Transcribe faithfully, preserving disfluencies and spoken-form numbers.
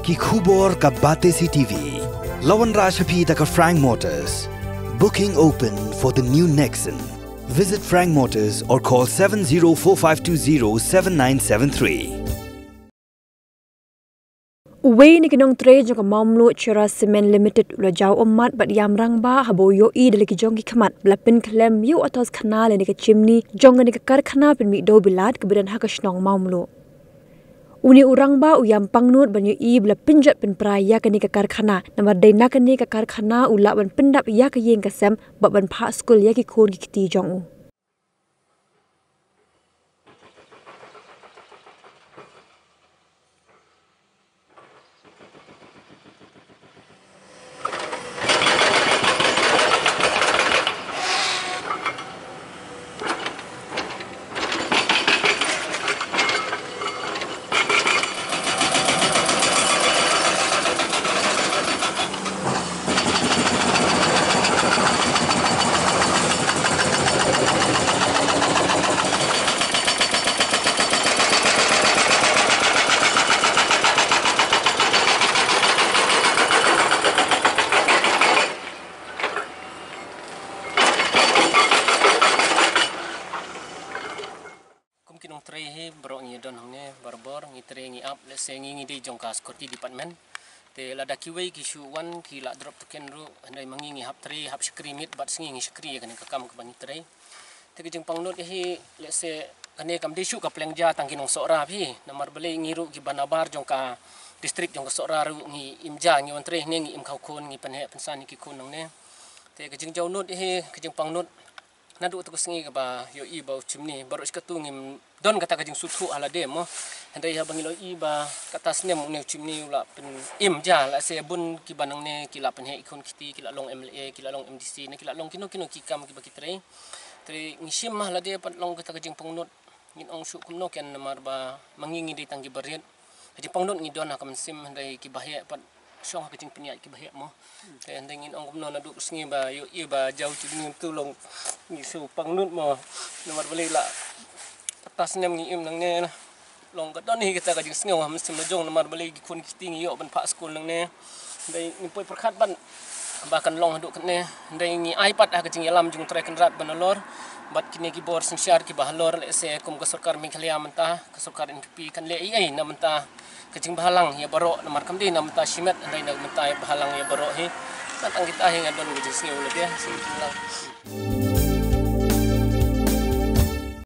Ki khubor ka Batesi T V. La wanrah sha phi da ka Frank Motors. Booking open for the new Nexon. Visit Frank Motors or call seven zero four five two zero seven nine seven three. Uwei na ki nongtrei jong ka Mawmluh Cherra Cement Limited u la jaw ummat bad ïam rangbah haba u ïohi da la ki jong ki khmat ba la pynkhlem ïa u atos khana lane ka chimney jong kane ka karkhana pynmih dew bilat kaba don ha ka shnong Mawmluh. Une u rangbah u ïam pangnud ban ïohi ba la pynjot pynpra ïa kane ka karkhana, namar dei na kane ka karkhana u lah ban pyndap ïa ka ïing ka sem bad ban phah skul ïa ki khun ki kti jong u. Kum ki nongtrei hi baroh ngi don hangne, barabor ngi trei ngi ap, lehse ngi ngi dei jong ka security department. Te lada kiwei ki shu wan ki la drop token ruh, hynrei ma ngi ngi hap trei, hap shakri miet bad sngi ngi shakri ïa kane ka kam kaba ngi trei. Te ka jingpangnud hi, lehse kane kam dei shuh ka pleng ja tang ki nong Sohra phi, namar balei ngi ruh kiba nabar jong ka district jong ka Sohra ruh ngi im ja, ngi wan trei hangne ngi im khaw khun, ngi pynheh pynsan ïa ki khun nangne. Te ka jingjaw nud hi, ka jingpangnud naduh kata ka sngi kaba ïohi ba u chimney, baroh shi katto ngim don kata ka jingsngewthuh ha lade mo. Hynrei haba ngi la ïohi ba kata snem une u chimney u la pynim ja, lehse bun kiba nangne ki la pynheh ïa ki khun ki kti, ki la long M L A, ki la long M D C, ne ki la long kino kino ki kam kiba ki trei. Te ngi shim ha lade pat long kata ka jingpangnud, ngin ong shuh kumno ken namar ba ma ngi ngi dei tang kiba rit. Ka jingpangnud ngi don ha ka mynsiem, hynrei kiba heh pat shong ha ka jingpynïaid kiba heh mo. Te hynrei ngin ong kumno naduh ka sngi ba ïohi ba jaw chimney tu long ngi shu pangnud mo. Namar balei la kata snem ngi im nangne na. Long ka don hi kata ka jingsngew ha mynsiem la jong, namar balei ki khun ki kti ngi ïoh ban phah skul nangne. Hynrei ngim poi pyrkhat ban ba kan long haduh katne. Hynrei ngi ai pat ha ka jingïalam jong u Trai Kynrad ban halor bad kine ki bor synshar kiba halor, lehse kum ka sorkar Meghalaya mynta, ka sorkar N P P kan leh ei ei na mynta ka jingbhalang ïa baroh, namar kam dei na mynta shimet, hynrei na mynta ïa bhalang ïa baroh hi. Tang kita hi nga don ka jingsngew lade, sngew lang.